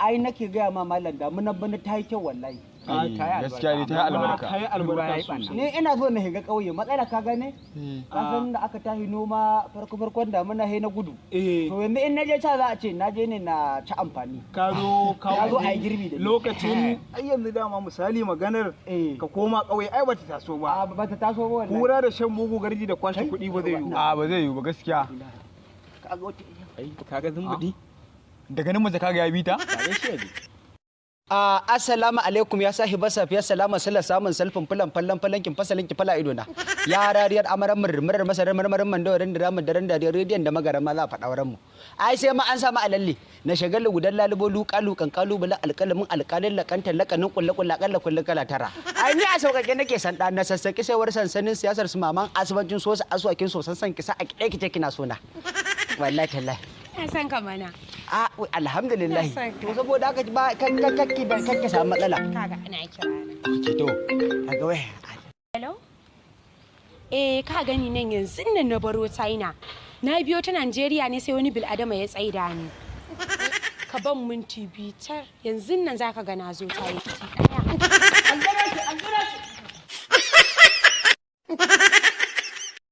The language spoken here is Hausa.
Ai nake gaya ma malam, damuna bana ta yi kyau wallahi. Ah, ta yi Gaskiya ne, ta yi albarka. Ta yi albarka sosai. Ni ina so na shiga ƙauye, matsala ka gane? Ka san da aka tashi noma farko farkon damuna he na gudu. To yanzu in naje ca za a ce na je ne na ci amfani. Ka zo ka Na zo a yi girbi da ni. Lokacin ai yanzu dama misali maganar ka koma ƙauye ai bata taso ba. A, ba ta taso ba wallahi. Kura da shan mugu garji da kwashe kuɗi ba zai yiwu. A, ba zai yiwu ba gaskiya. Ka ga wata Ai kaga zumbudi. Daga nan mace kaga ya bi ta. A, assalamu alaikum ya sahiba safiya salama sallar samun salfin fulan fallan falankin fasalin ki fala ido na ya rariyar amaran murmurar masarar marmarin mandawarin da ramin daren dariyar rediyon da magaran ma za a faɗa wurin mu. Ai sai ma an samu alalle na shagalu gudan lalubo luka lukan kalubalen alƙalamin alƙalin lakantar lakanin kulle kulle akalla kulle kala tara. Ai ni a sauƙaƙe nake san ɗan na sassaƙi saiwar sansanin siyasar su maman asibancin sosa asuwakin sosan san kisa a kiɗe kice kina sona wallahi tallahi. Ina son ka mana. A, alhamdulillah. Ina son ka. To saboda haka ba kakki da kakki samu matsala. Kaga ana kira na. Ke to kaga wai. Hello? Eh, ka gani nan yanzu nan na baro China. Na biyo ta Najeriya ne sai wani bil'adama ya tsaida ni. Ka ban minti 5 yanzu nan zaka ga na zo ta yi. An jira ki, an jira ki.